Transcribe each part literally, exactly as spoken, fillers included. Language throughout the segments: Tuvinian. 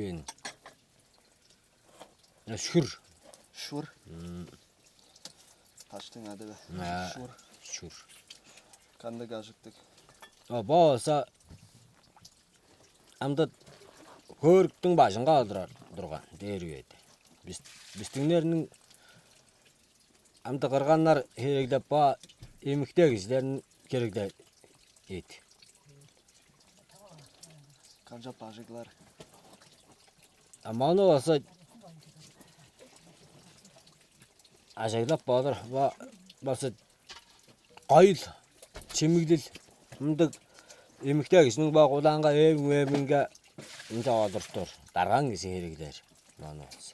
Бен. Шүр. Шүр. Таштың ады бе? Шүр. Шүр. Кандыг ажыктыг? О, бо болза амды хөрүктүң бажынга олурар турган дээр үеде. Бис бистиңнерниң амды кырганнар хереглеп, ба эмиктээ кижилерин хереглеп эди. Канчап бажыглар? А маны база ажайлап баалар, база кайыл, чимигдил, мындыг эмиктээ кижиниң ба кулаанга эвиң-эвиңге ынча олуртур, дарган кижи хереглээр. Маны база.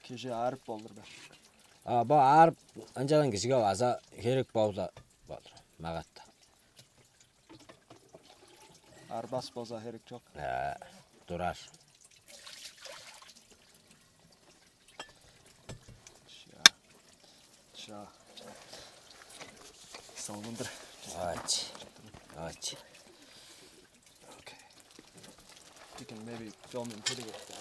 Кижи аарып болур бе? А бо аарып ынчалан кижиге база херек болду болур. Магатта. Арбас болза херек чок. Э, турар. Ча. Ча. Салгындыр. Ач. Ач. Okay. You can maybe film and put it.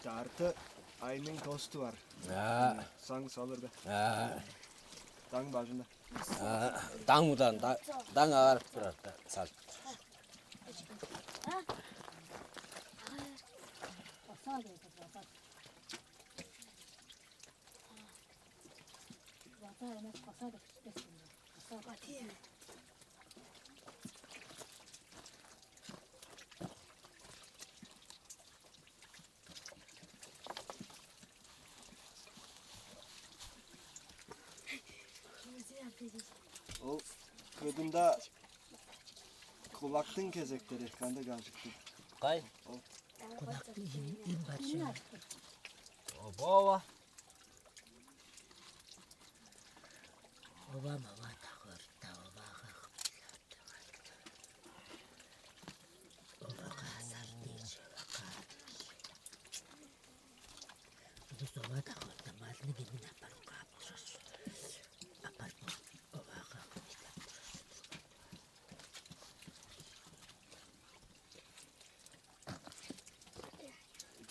Чарты айның тосту бар. Аа. Саң салыр бе? Аа. Таң бажында. Аа, таң удан, таң агарып турар, салып. Ол кыдында кулактың кезектери кандай ажыктыг? Кай? Ол кулактың ийи, ийи бар чүве. Оба, оба. Оба, мова тагырда, обага кымчылап турган. Обага азар дээш, обага. Улус оба тагырда малны кимин апарып каап турар. Апарып обага кымчылап турар.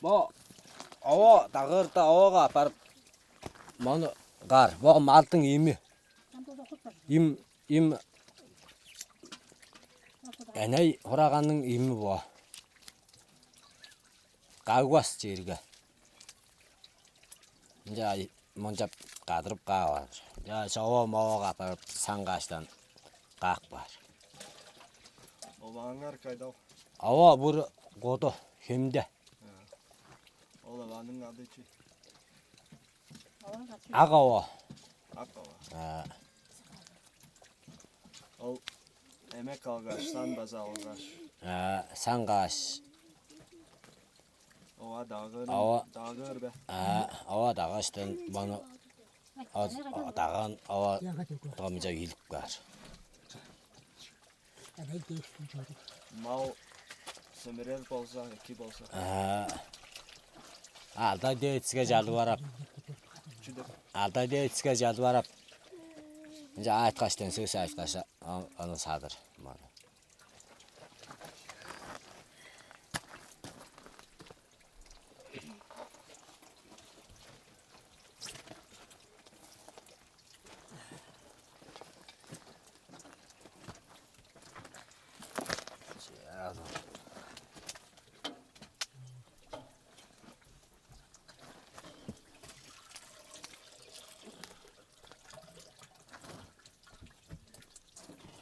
Бо ово дагырда овага апарып мону каар. Бо малдың ими. Им, им эней хураганның ими бо. Кагбас черге. Ынча мынчап кадырып каап алыр. Чаа, шово-мовага апарып, саңгааштан каап каар. Овааңар кайдал? Ава бур коду хемде. Ол аваның ады чи? Ак ава. Ак ава. А. Ол эмек алгаш, сан база алгаш. А, саңгааш. Ова дагы, ава дагы бе? А, ава дагыштан бону Даган ава догумча ийилип каар. Мал сөмүрер болза, эки болза, алдай дээдиске чалып арап, алдай дээдиске чалып арап, ынча айткаштан сөс айткаш, ону садыр.